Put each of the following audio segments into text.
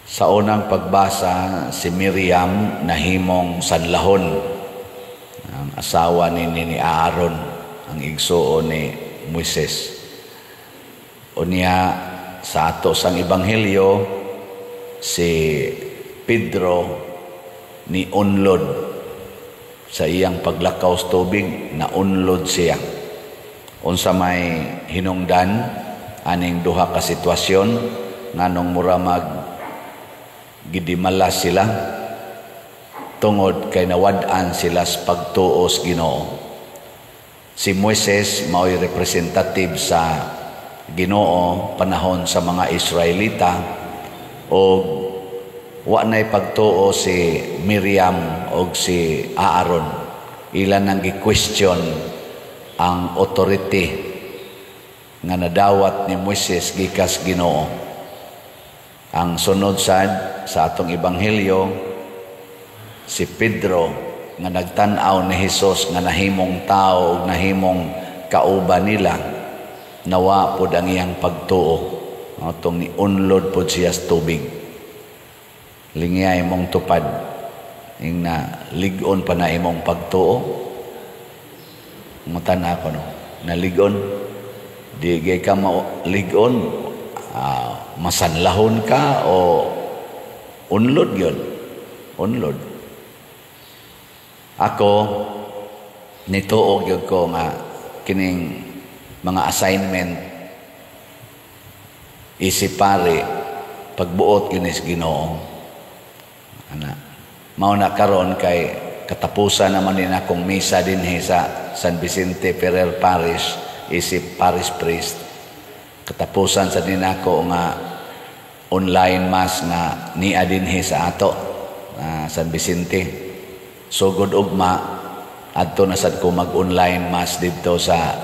Sa unang pagbasa, si Miriam nahimong sanlahon, ang asawa ni Aaron, ang igsuon ni Moises. Unya sa ato sang ebanghelyo, si Pedro ni unlod sa iyang paglakaw sa tubig, naunlod siya. Unsa may hinungdan aning duha ka sitwasyon? Nganong mura mag gidimala sila? Tungod kay nawad-an sila sa pagtuo sa Ginoo. Si Moises mao'y representative sa Ginoo panahon sa mga Israelita, o wa nay pagtuo si Miriam og si Aaron. Ila nang gi-question ang authority nga nadawat ni Moises gikas Ginoo. Ang sunod sad sa atong ebanghelyo, si Pedro nga nagtan-aw ni Hesus nga nahimong tao ug nahimong kauban nila, nawa pod ang iyang pagtuo atong niunlod pod siya sa tubig. Lingya imong tupad, ing na lig-on pa na imong pagtuo. Mutan ako, no, naligon di gay ka lig-on, masanlahon ka o unlod yun unlod. Ako nituo gyud ko nga kining mga assignment isip pare, pagbuot gyud sa Ginoo ana. Mao na karon kay katapusan naman din akong misa dinhi sa San Vicente Ferrer Parish isip parish priest. Katapusan sa din ako nga online mass nga nia dinhi sa ato San Vicente. Sugod ugma, adto na sad ko mag-online mass didto sa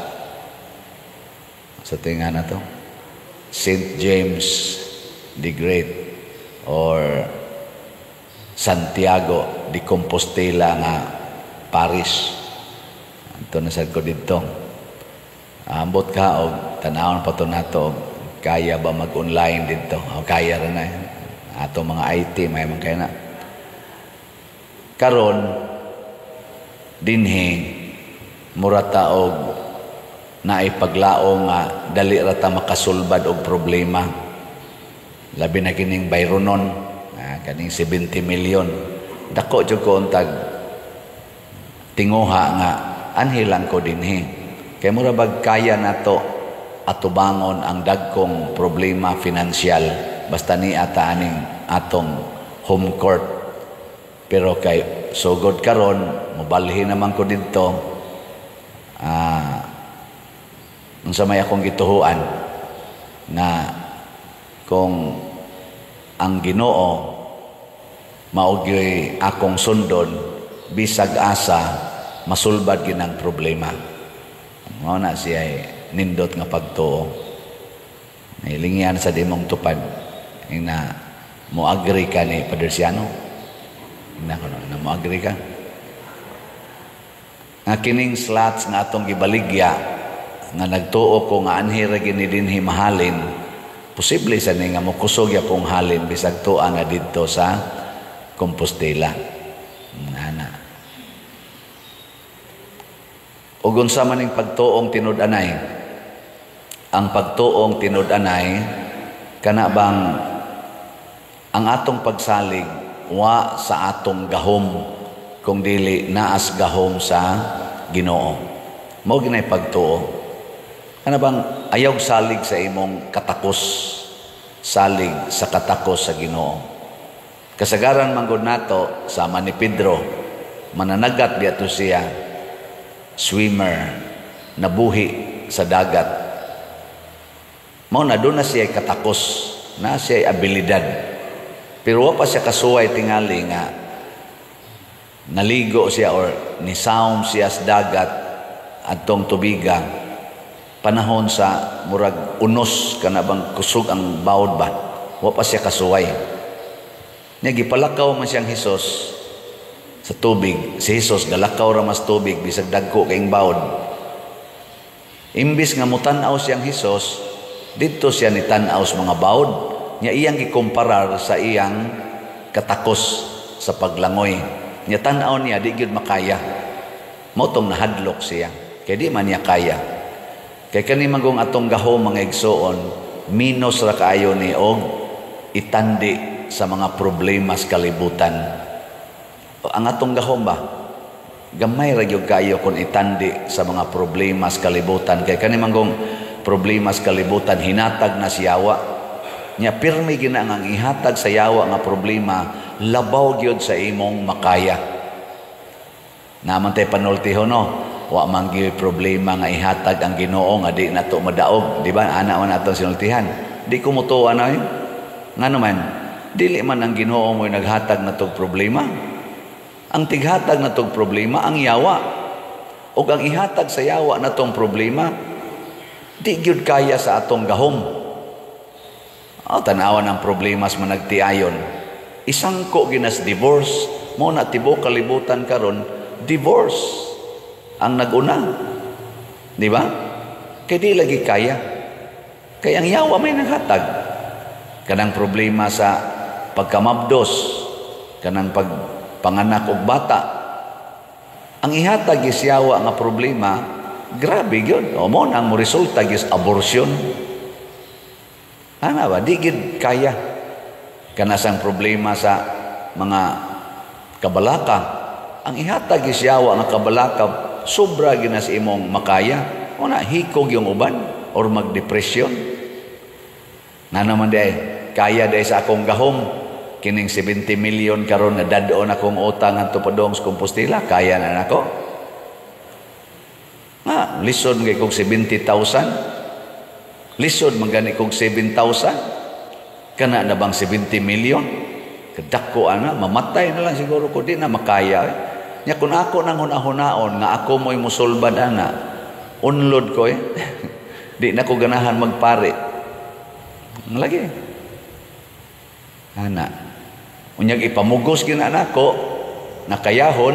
tinga na to, St. James the Great or Santiago de Compostela nga parish. Adto na sad ko didto. Ambot ka og tan-awon pa to nato, kaya ba mag-online didto? O kaya ra na ato mga IT, may man kaya na karon dinhi. Mura ta og naay paglaom nga dali ra ta makasulbad og problema, labi na kining bayronon, kaning 70 million. Dako jud ko untag tinguha nga anhi lang ko dinhi kay mura bag kaya nato atubangon ang dagkong problema finansyal basta ni ata aning atong home court. Pero kay sugod karon, mobalhin naman ko didto, unsa may akong gituhuan nga kung ang Ginoo mao gyoy akong sundon, bisag asa masulbad ginang problema. Mao na siya nindot nga pagtuo. Nilingyan sa dimong tupad na mo agree ka ni Padre Siano na kuno na mo agree ka nga kining slots nga atong gibaligya, nga nagtuo ko nga anhi ra gini dinhi mahalin, posible sa ni nga mokusog yapong halin bisag tua na didto sa Compostela ana. Ug unsa man ning pagtuong tinud-anay? Ang pagtuong tinud-anay, kana bang ang atong pagsalig wa sa atong gahom kung dili naas gahom sa Ginoo. Mao ginay pagtuo. Kana bang ayaw salig sa imong katakos, salig sa katakos sa Ginoo. Kasagaran man gud nato, sama ni Pedro, mananagat biya to siya, swimmer, nabuhi sa dagat. Mao na doon na siya katakos, na siya abilidad. Pero wa pa siya kasuway tingali nga naligo siya or nisawom siya sa dagat adtong tubiga panahon sa murag unos, kana bang kusog ang bawod ba, wa pa siya kasuway. Nya gipalakaw man siyang Hesus sa tubig. Si Hesus galakaw ra mas tubig bisag dagko kaing bawod. Imbis nga mutan-aw siyang Hesus, didto siya ni tan-aw sa mga bawod. Nya iyang gikomparar sa iyang katakos sa paglangoy. Nya tan-aw niya, di gyud makaya. Mao tong nahadlok siya. Kay di man niya kaya. Kay kani manggong atong gahom, mga igsoon, minus ra kaayo ni og itandi sa mga problema sa kalibutan. Ang atong gahom ba? Gamay ra gyud kayo kung itandi sa mga problema sa kalibutan. Kay kani manggong problema sa kalibutan, hinatag na sa yawa. Nya pirmi gina ang ihatag sa yawa nga problema, labaw gyud sa imong makaya. Naman tay panultihon, no? Wa man gyud problema nga ihatag ang Ginoo nga di nato madaog, di ba? Ana man atong sinultihan. Di ko mutuo ana eh. Ngano man, dili man ang Ginoo mo'y naghatag natog problema. Ang tighatag natog problema ang yawa. Ug ang ihatag sa yawa natong problema, di gyud kaya sa atong gahom. Oh, tanawan ang problema sa managtiayon. Isangko ginas divorce, mo na tibuok kalibutan karon divorce ang naguna. Di ba? Kay di lagi kaya. Kay ang yawa may naghatag. Kanang problema sa pagkamabdos, kanang pagpanganak og bata. Ang ihatag is yawa nga problema, grabe gyud. O mo nang mo resulta is abortion. Ana ba? Di gyud kaya. Kanasang problema sa mga kabalaka. Ang ihatag is yawa nga kabalaka, sobra ginas imong makaya. O na, hikog yung uban or magdepresyon. Na naman di ay, kaya di sa akong gahom. Kining 70 million karon na dad-on akong utang ngadto padong sa Compostela, kaya na nako. Nga, lisod ngay kog 70,000. Lisod man gani kog 7,000. Kana na bang 70 million? Kadako ana, mamatay na lang siguro ko, di na makaya. Eh. Nya kung ako nang hunahunahon nga ako mo'y musulbad ana, unlod ko eh. Di na ko ganahan magpare. Lagi. Ana. Unyag ipamugos gina nako nakayahon,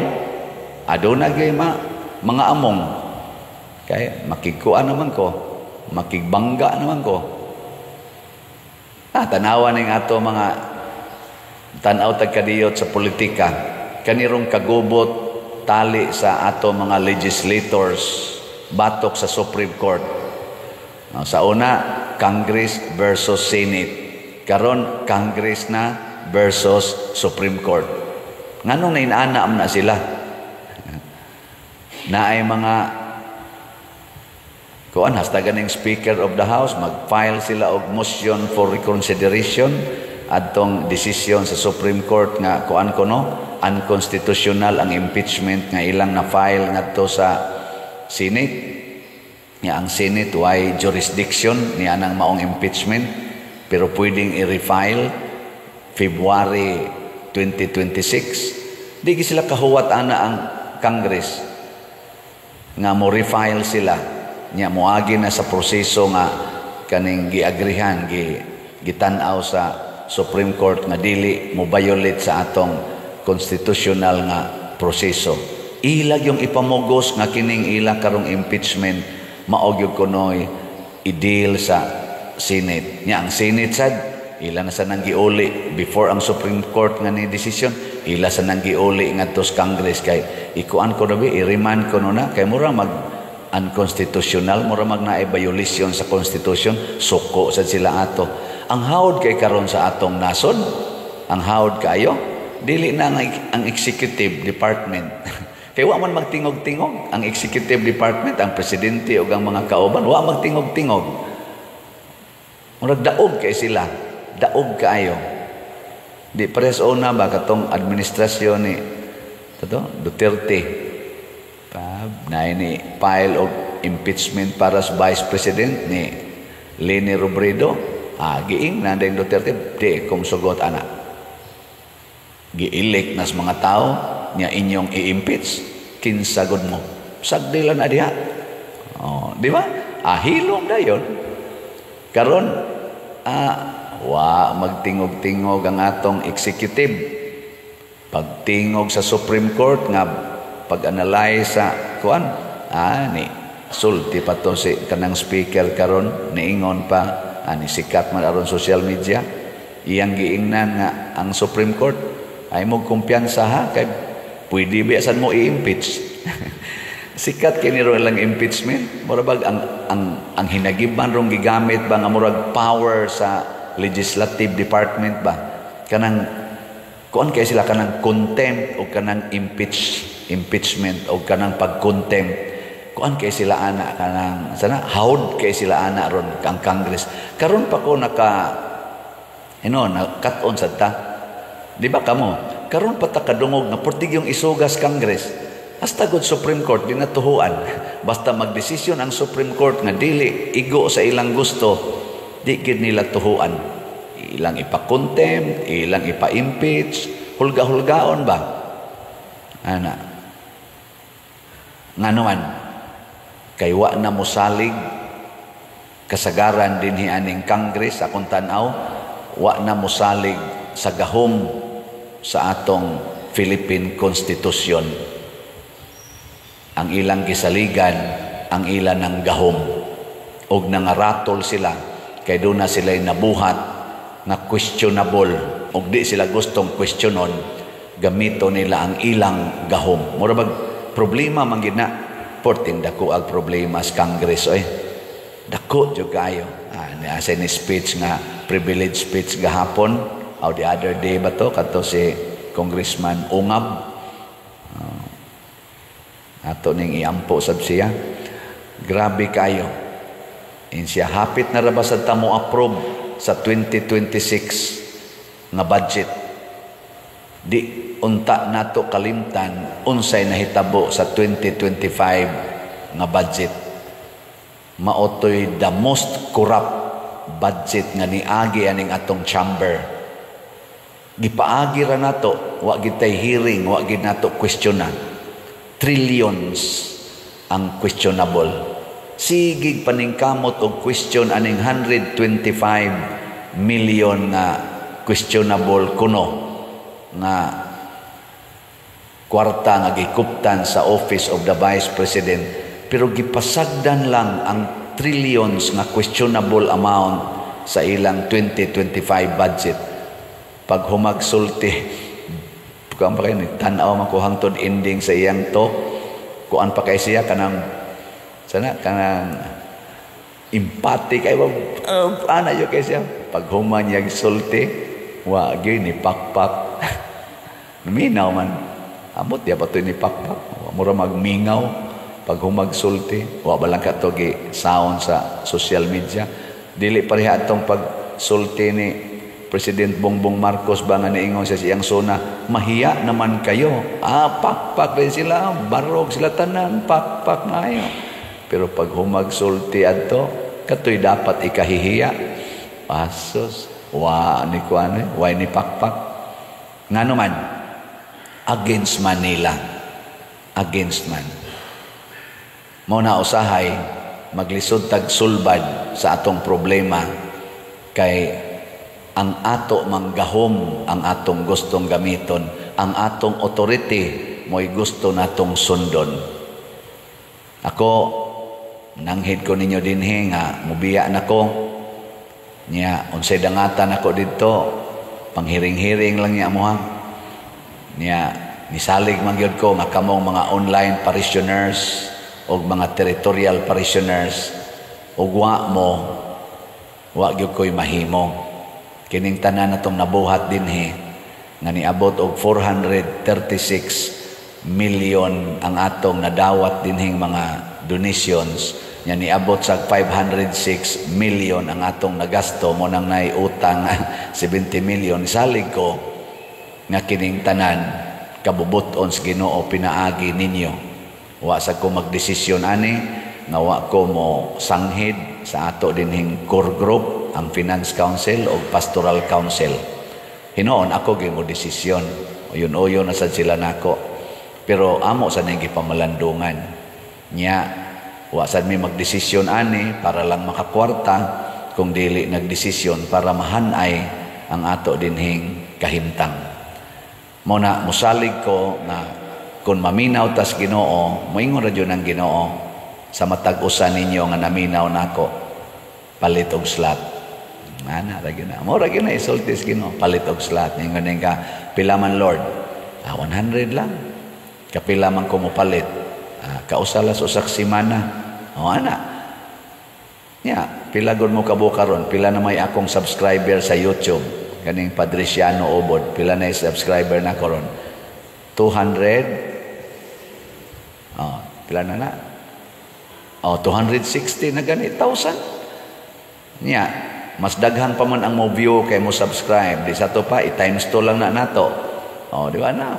aduna gyud ma mga among kay makigkuan naman ko, makigbangga naman ko. Ah, tanawa ning ato mga tan-aw tag kadiyot sa politika, kanirong kagubot tali sa ato mga legislators batok sa Supreme Court. No, sa una, Congress versus Senate. Karon, Congress na versus Supreme Court. Nganong nainana na sila? Naay mga kuan hasta ganing Speaker of the House, mag-file sila og motion for reconsideration adtong desisyon sa Supreme Court nga kuan kono unconstitutional ang impeachment nga ilang na file ngadto sa Senate. Nga ang Senate way jurisdiction ni anang maong impeachment, pero pwedeng i-refile February 2026. Di sila kahuwat ana ang Congress nga mo refile sila. Nya moagi na sa proseso nga kaning giagrihan, gitan-aw sa Supreme Court nga dili mo violate sa atong constitutional nga proseso. Ilag yung ipamugos nga kining ila karong impeachment mao gyud kunoy i-deal sa Senate. Nya ang Senate sad ila na sa nang giuli before ang Supreme Court nga ni desisyon, ila sa nang giuli ngadto sa Congress kay ikuan ko na bi, i-remand ko na kay mura mag unconstitutional, mura mag naay violation sa Constitution, suko sad sila ato. Ang hawod kay karon sa atong nasod, ang hawod kaayo, dili na ang executive department. Kay wa man magtingog-tingog ang executive department, ang presidente ug ang mga kauban, wa magtingog-tingog. Murag daog kay sila, daog kaayo. Di pares una ba katong administrasyon ni kato Duterte. Pab, na ni file og impeachment para sa Vice President ni Leni Robredo. Ah, giing na ding Duterte, di kung sugot ana. Gi-elect nas mga tao niya inyong i-impeach, kinsagod mo. Sagdilan na diha. Oh, di ba? Ah, hilom dayon. Karon wa magtingog-tingog ang atong executive. Pagtingog sa Supreme Court nga pag-analyze sa kuan, ni sulti pa to si kanang speaker karon, niingon pa, ni sikat man aron social media. Iyang giingnan nga ang Supreme Court ay mo kumpiyansa ha, kay pwede biyasan mo i-impeach. Sikat kini ro ilang impeachment. Mura bag ang hinagiban rong gigamit ba nga murag power sa legislative department ba, kanang kuan kay sila, kanang contempt o kanang impeachment o kanang pag-contempt. Kuan kay sila ana, kanang sana hawd kay sila ana ron ang Congress. Karon pa ko naka na cut-on sad ta. Di ba kamo? Karon pa ta kadungog nga portig yung isugas Congress. Hasta gud Supreme Court di natuhuan. Basta magdesisyon ang Supreme Court nga dili igo sa ilang gusto, di gid nila tuhuan. Ilang ipa-contempt, ilang ipa-impeach, hulga-hulgaon ba? Ana. Ngano man, kay wa na mosalig kasagaran dinhi aning Congress, akong tan-aw, wa na mosalig sa gahom sa atong Philippine Constitution. Ang ilang gisaligan, ang ilan ng gahom. Og nangaratol sila, kay doon na sila'y nabuhat nga questionable, og di sila gustong questionon, gamito nila ang ilang gahom. Mura bag problema man gid na, porting dako ang problema sa Congress oy. Dako jud kayo. Ah, ni ni speech nga privilege speech gahapon o the other day ba to, kadto si Congressman Ungab. Ato ning iampo sab siya. Grabe kayo. In siya hapit na ra ba sad ta mo approve sa 2026 nga budget. Di unta nato kalimtan unsay nahitabo sa 2025 nga budget. Maotoy the most corrupt budget nga niagi aning atong chamber. Gipaagi ra nato, wa gid tay hearing, wa gid nato questionan. Trillions ang questionable. Sigig paningkamot og question aning 125 million nga questionable kuno nga kwarta nga gikuptan sa Office of the Vice President, pero gipasagdan lang ang trillions nga questionable amount sa ilang 2025 budget. Pag humagsulti kuan pa kay, tan-aw man ko hangtod ending sa iyang talk, kuan pa kay siya, kanang sana kanang empathic ay ana yo kay siya. Pag human niya sulti, wa gyud ni pakpak. Minaw man, amot ya pa to ni pakpak, mura magmingaw pag humagsulti. Wa ba lang kato gi sound sa social media? Dili pareha atong pagsulti ni President Bongbong Marcos ba nga niingon siya sa iyang SONA, "Mahiya naman kayo." Ah, pakpak rin sila, barog sila tanan, pakpak ngayo. Pero pag humagsulti adto, katoy dapat ikahihiya. Asos, wa ni kuan, wa ni pakpak. Ngano man, against Manila. Against man. Mao na usahay maglisod tag sulbad sa atong problema kay ang ato manggahom ang atong gustong gamiton, ang atong authority mo'y gusto natong sundon. Ako, nanghid ko ninyo dinhi nga mubiya nako niya, unsay dangatan ako didto, panghiring-hiring lang niya mo ha. Niya nisalig man gyud ko nga kamong mga online parishioners og mga territorial parishioners, ug wa mo, wa gyud ko'y mahimo. Kining tanan natong nabuhat dinhi nga niabot og 436 million ang atong nadawat dinhing mga donations nya, niabot sa 506 million ang atong nagasto mo nang nay utang 70 million. Salig ko nga kining tanan kabubuton sa Ginoo pinaagi ninyo. Wa sa ko magdesisyon ani nga wa ko mo sanghid sa ato dinhing core group, ang Finance Council o Pastoral Council. Hinoon ako gyud mo desisyon. Uyon-uyon na sad sila nako. Pero amo sa ning gipamalandungan. Nya wa sad mi magdesisyon ani para lang makakwarta, kung dili nagdesisyon para mahanay ang ato dinhing kahimtang. Mo na musalig ko nga kung maminaw tas Ginoo, moingon ra jud ang Ginoo sa matag usa ninyo nga naminaw nako, palit og slot. Ana ra gyud na. Mo ra gyud na isulti sa Ginoo, palit og slot. Ningon ka, "Pila man, Lord?" "Ah, 100 lang." "Kapila man ko mopalit?" "Ah, kausa la sa usak semana." O ana. Ya, pila gud mo kabuok karon? Pila na may akong subscriber sa YouTube? Kaning Padriciano Obod, pila na subscriber na karon? 200. Oh, pila na na? Oh, 260 na gani, thousand. Nya, mas daghan pa man ang mo view kay mo subscribe. Di sa to pa, i-times 2 lang na nato. Oh, di ba na?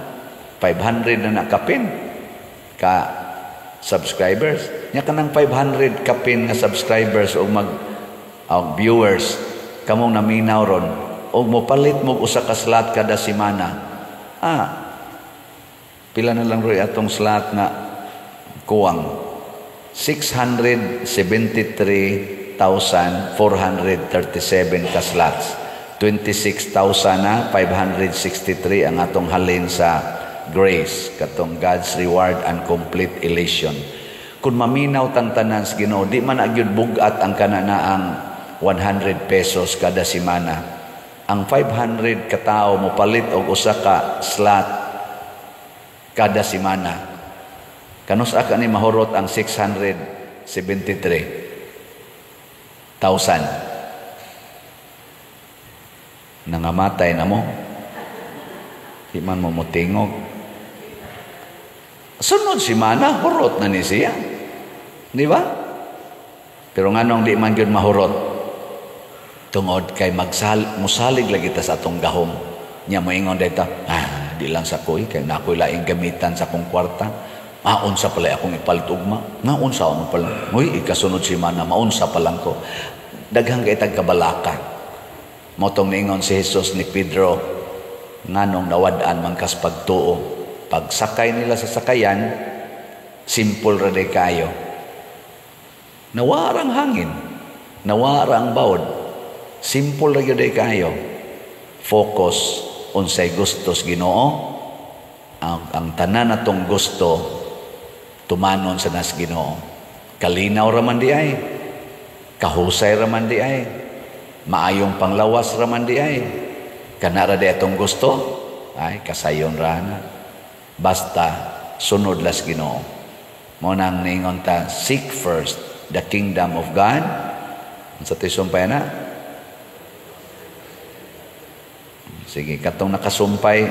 500 na nakapin ka subscribers. Nya kanang 500 kapin nga subscribers o mag o viewers kamong naminaw ron og mopalit mo usa ka slot kada semana. Ah, pila na lang roy atong slot na kuwang? 673,437 ka slots. 26,000 na 563 ang atong halin sa grace, katong God's reward and complete elation. Kung maminaw tang tanan sa Ginoo, di man agyud bugat ang kana na ang 100 pesos kada semana. Ang 500 katao mopalit og usa ka slot kada semana. Kanus-a ka ni mahurot ang 673,000? Nangamatay na mo. Di man mo motingog. Sunod semana, hurot na ni siya. Di ba? Pero nganong di man gyud mahurot? Tungod kay musalig lagi ta sa atong gahom. Nya moingon dito, "Ah, di lang sa koy, kay nakoy laing gamitan sa akong kwarta. Maunsa pala akong ipalit ugma. Nga unsa mo pala. Uy, ikasunod semana, maunsa pa lang ko." Daghang kay tag kabalaka. Motong niingon si Jesus ni Pedro, "Nganong nawad-an man kas pagtuo?" Pagsakay nila sa sakayan, simple ra day kayo. Nawara ang hangin, nawara ang bawod. Simple ra gyud day kayo. Focus unsay gustos Ginoo. Ang tanan natong gusto tumanon sa nas Ginoo. Kalinaw ra man di ay. Kahusay ra man di ay. Maayong panglawas ra man di ay. Kana ra di atong gusto, ay kasayon ra na. Basta sunod las Ginoo. Mo nang niingon ta, seek first the kingdom of God. Unsa to'y sumpay na? Sige, katong nakasumpay,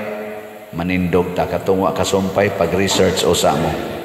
manindog ta. Katong wa kasumpay, pag-research usa mo.